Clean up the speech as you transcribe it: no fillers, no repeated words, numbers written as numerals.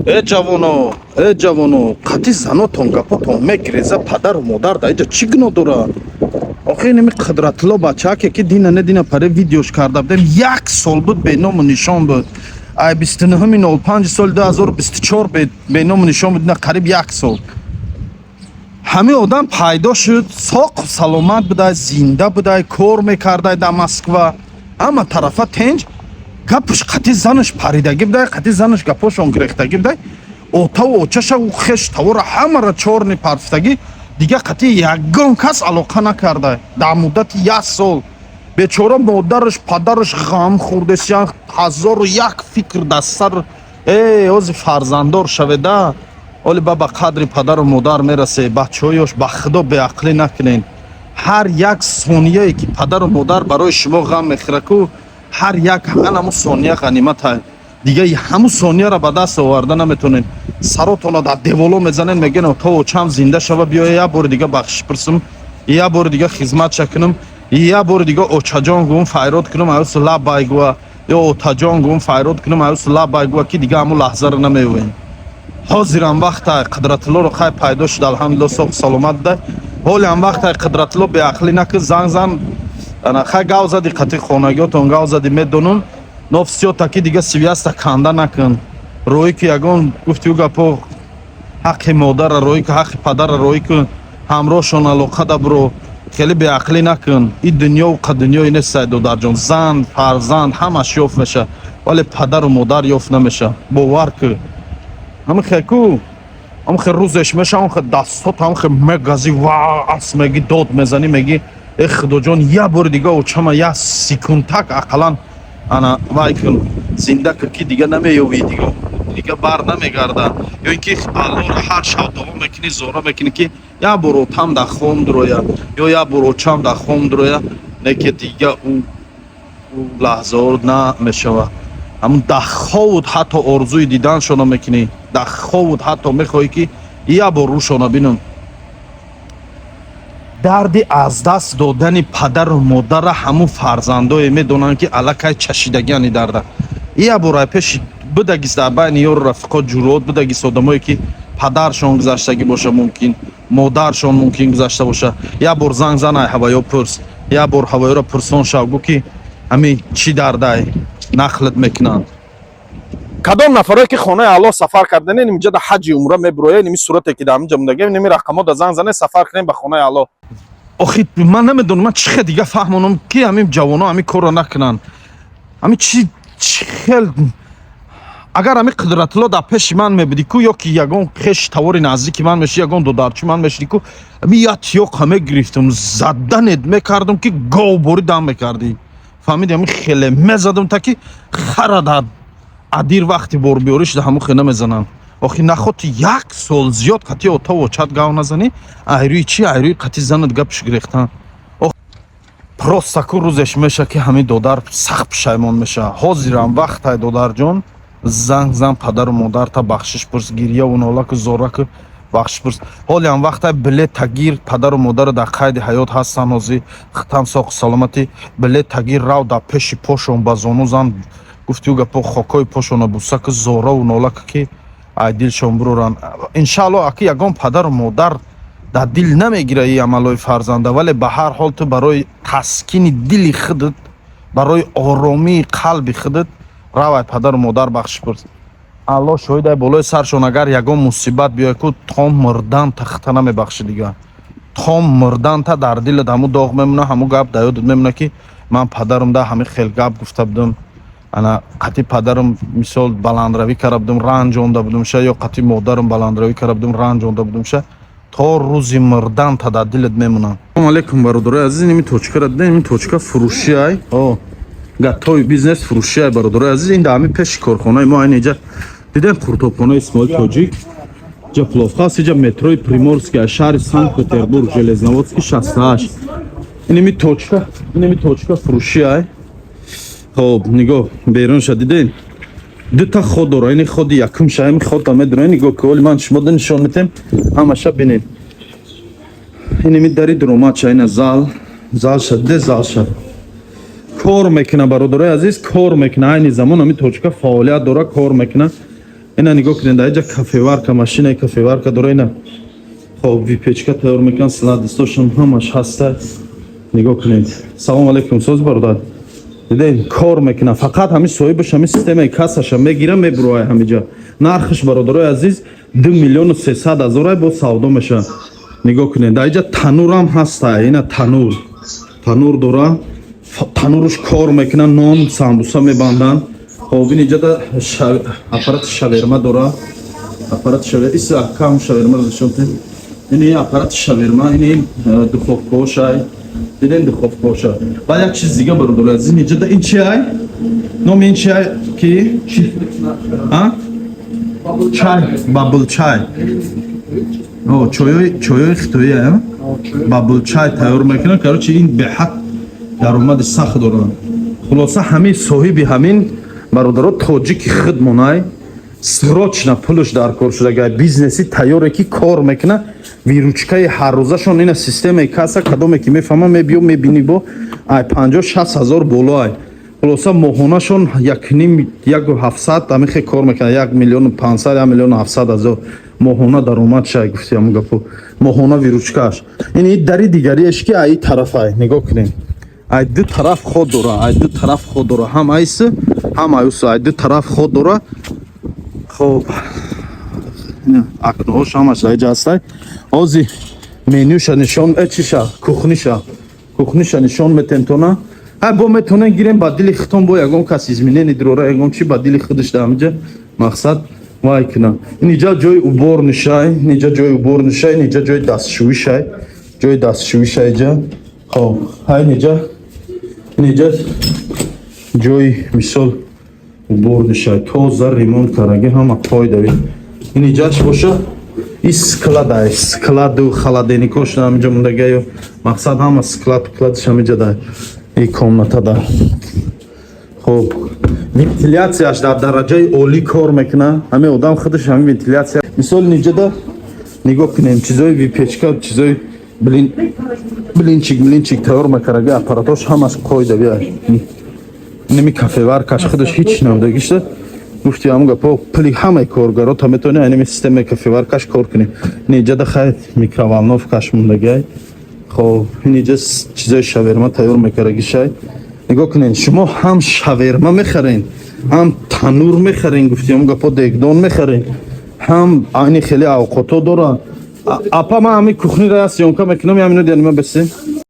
Э ҷавоно, э ҷавоно, қати занотон гапотон мегиреза. Падару модар да иҷа чӣ гуноҳ дора? Охи, инами Қудратулло бачааке, ки дина не дина паре видеош карда будем, як сол буд беному нишон буд. Ай 29-и 05 соли 2024 беному нишон буд, на қариб як сол. Ҳамин одам пайдо шуд, соқ саломат будай, зинда будай, кор мекардай дар Москва, ҳама тарафа тенҷ. Гапш қати занаш паридагӣ будай, қати занаш гапошон гирехтагӣ будай. Отаву очаша, хеш тавора ҳамара чорни парфтагӣ, дига қати ягон кас алоқа накарда дар муддати як сол. Бечора модараш, падараш ғам хӯрдесиян, ҳазору як фикр дар сар. Э, ози фарзанддор шаведа, оли ба қадри падару модар мерасе. Бачаҳоёш, ба Худо, беақлӣ накунен. Ҳар як сонияе, ки падару модар барои шумо ғам мехӯраку, ҳар як ҳамун сония ғанимата. Дига ҳамун сонияро ба даст оварда наметонем. Саротонро дар деволо мезанен, мегӯен: «То очам зинда шава, биёя, як бори дига бахшиш пурсам, як бори дига хизматша кунам, як бори дига очаҷон гӯм, файрод кунам, аюс лаббай гӯа, ё отаҷон гӯм, файрод кунам, аюс лаббай гӯа», ки дига ҳамун лаҳзаро намеёвем. Ҳозирам вақта Қудратуллоро хай пайдо шуд, алҳамдулилло, соқ саломат буда. Ҳолиам вақта, Қудратулло, беақлӣ накун, занг зан. Ана хай гав зади, қати хонагиётон гав зади, медонум, но всё-таки дига связь-та канда накун. Роҳӣ ки ягон гуфтиу гапо, ҳаққи модара роҳӣ ку, ҳаққи падара роҳӣ кун, ҳамроҳшон алоқа да биро. Хеле беақлӣ накун. Ин дунё қа дунёе нест, додарҷон. Зан, фарзанд, ҳамаш ёфт меша, вале падару модар ёфт намеша, бовар ку. Ҳамин хел ку, ҳамин хел рӯзеш меша, ҳамин хел дастот, ҳамин хел мегазӣ, ва ас меги, дод мезанӣ, меги: «Э Худоҷон, як бори дига очама як секундтак ақаллан ана вай кун, зинда кун», ки дига намеёвӣ, дига бар намегарда. Ё ин ки Аллоҳро ҳар шаб дуо мекунӣ, зора мекунӣ, ки як бор отам дар хом дуроя ё як бор очам дар хом дуроя. Не ки дига ӯ лаҳзаҳо намешава. Ҳамун даховуд ҳатто орзуи диданшона мекунӣ, даховуд ҳатто мехоҳӣ, ки як бор рӯшона бинам. Дарди аз даст додани падару модара ҳамун фарзандое медонанд, ки аллакай чашидагиани дарда. Як бор ай пеши будагист, дар байни ёру рафиқо ҷуръот будагист, одамое, ки падаршон гузаштагӣ боша, мумкин модаршон мумкин гузашта боша. Як бор занг зан, ай ҳаваё пурс, як бор ҳаваёро пурсон шав, гӯ, ки ҳамин чӣ дардай нақлат мекунанд. Кадом нафарое, ки хонаи Аллоҳ сафар карданен, инҷа да ҳаҷи умра мебурояд, ими сурате, ки дар ҳаминҷа мондагем, ними рақамҳо да занг занед, сафар кунем ба хонаи Аллоҳ. Охи, ман намедонам, ман чӣ хел дига фаҳмонам, ки ҳамин ҷавоно ҳамин корро накунанд. Ҳамин чӣ хел, агар ҳамин Қудратулло дар пеши ман мебудӣ ку, ё ки ягон хеш тавори наздики ман меши, ягон додарчи ман мешидӣ ку, ҳамин як тиёқа мегирифтам, заданет мекардам, ки говборӣ дам мекардӣ, фаҳмиди? Ҳамин хеле мезадам, та ки хара дар адир вақти борбиёрӣ шуда, ҳамун хел намезананд. Охи, нахоти як сол зиёд қати отаву очат гав назанӣ? Айрӯи чӣ? Айрӯи қати занат гапш гирехтан. Просто ку рӯзеш меша, ки ҳамин додар сахт пушаймон меша. Ҳозирам вақтай, додарҷон, занг зан, падару модарта бахшиш пурс, гирьяву нолаку зораку бахшиш пурс. Ҳолиам вақтай, билет тагир. Падару модару дар қайди ҳаёт ҳастанд ҳозир, хитам соқу саломатӣ. Билет тагир, рав, дар пеши пошон ба зону зан, гуфтиу гапо, хокҳои пошона бусаку, зораву нолаку, ки ай дилшон буроранд, иншаалло. Аки ягон падару модар дар дил намегира и амалҳои фарзанда, вале ба ҳар ҳол ту барои таскини дили худат, барои оромии қалби худат равай, падару модар бахшиш пурс. Аллоҳ шоҳидай, болои саршон агар ягон мусибат биёяд ку, то мурдан тахта намебахши дига. То мурдан та дар дилат ҳамун доғ мемона, ҳамун гап дар ёдат мемона, ки ман падарам да ҳамин хел гап гуфта будам, ана қати падарам мисол баландравӣ карда будам, ранҷонда будам ша, ё қати модарам баландравӣ карда будам, ранҷонда будам ша. То рӯзи мурдан та дар дилат мемонад. Салому алейкум, бародарои азиз. Ин точкара дидем, ин точка фурӯшиай, о готовый бизнес фурӯшиай, бародарои азиз. Ин дар ҳамин пеши корхонаи мо, айн иҷа дидем, қуртобхонаи Исмоил Тоҷик, иҷа пловхаз, иҷа метрои Приморский, шаҳри Санкт Петербург, Железноводский 68. Иними точка, иними точка фурӯшиай. Хоб, нигоҳ, берунша дидем, дута ход дора. Ини ходи якумша, ҳами хода медура. Нигоҳ ки, оли ман шумо нишон метем, ҳамаша бинед. Иними дари дуромадша, ина зал, залша диде, залша кор мекуна, бародарои азиз, кор мекуна. Айни замон ҳами точка фаъолият дора, кор мекуна. Ина нигоҳ кунед, дар инҷа кофеварка, машинаи кофеварка дора. Ина, хоб, выпечка тайёр мекунанд, сладость ошон ҳамаш ҳаста. Нигоҳ кунед. Салом алейкум, соз, бародар. Дидед, кор мекунад. Фақат ҳамин соҳибаш ҳамин системаи кассаша мегира, мебурояд ҳамиҷа. Нархаш, бародарои азиз, 2 300 000, бо савдо мешавад. Нигоҳ кунед, дар инҷа танурам ҳаста. Ина танур, танур дора. Тануруш кор мекунад, нон, самбуса мебанданд. Хоб, ин иҷада аппарати шаверма дора, аппарати шавер иса кам шаверма нишон тед. Ин аппарати шаверма, ин духовка ошай. Диден, духовка оша. Баъд як чиз дига, бародари азиз, ин иҷада ин чи ай? Номи ин чи ай ки? А, чай, bubble чай. О, чойои хитоӣ, а bubble чай тайёр мекунад. Короче, ин беҳад даромади сахт дорад. Хулоса, ҳамин соҳиби ҳамин, бародаро, тоҷики худмонай. Срочно пулш дар кор шудага, бизнеси тайёре ки кор мекуна. Выручка и ҳаррӯзашон, ина системаи касса, кадоме ки мефаҳма, мебиё, мебини, бо ай 50-60 ҳазор боло ай. Хулоса, моҳонашон якним, яку ҳафтсад, ҳамин кор мекунад, 1 500 000, 1 700 000 моҳона даромад шай. Гуфти ҳамун гапо, моҳона выручка ш. Ин и дари дигариеш ки ай тарафай, нигоҳ кунем, ай ду тараф ход дора, ай ду тараф ход дора, ҳам айси, ҳам аюси, ай ду тараф ход дора. Хоб, окно ҳош ҳамаш дар иҷа ҳастай. Ҳози менюша нишон, чиша, кухниша нишон метем тона. Ҳай, бо метонен гирем ба дили хитон, бо ягон кас изменение дирора, ягон чи ба дили худаш дар ҳамиҷа мақсад вай кунам. Ин иҷа ҷои уборный шай, ин иҷа ҷои уборный шай, ин иҷа ҷои дастшӯишай, ҷои дастшӯишай иҷа. Хоб, ҳай, ин иҷа ҷои, мисол, уборный шай, тоза ремонт кардаги, ҳама қоидави. Ин иҷаш боша, и склад ай, склад у холодильник ош ҳамиҷа мондагаю. Мақсад, ҳама склад кладш ҳамиҷа да и комната да. Хоб, вентиляцияш дар дараҷаи олӣ кор мекунад. Ҳамин одам худаш ҳамин вентиляция. Мисол, инҷода нигоҳ кунем, чизои выпечка, чизои блин, блинчик, блинчик тайёр мекардаги, аппаратош ҳамаш қоидави. Ними кофеварка ш худаш ҳеч набудагишта. Гуфти ҳамун гапо, пули ҳамаи коргаро та метавонӣ айнами системаи кофеварка ш кор кунӣ. Ин иҷода хай микроволновка ш мондагиай. Хоб, ин иҷа чизои шаверма тайёр мекардагишай. Нигоҳ кунед, шумо ҳам шаверма мехарен, ҳам танур мехарен, гуфти ҳамун гапо, дегдон мехарен, ҳам айни хеле авқото дорад. Апа, ман ҳамин кухни ра съёмка мекунам, як минут янима бесем.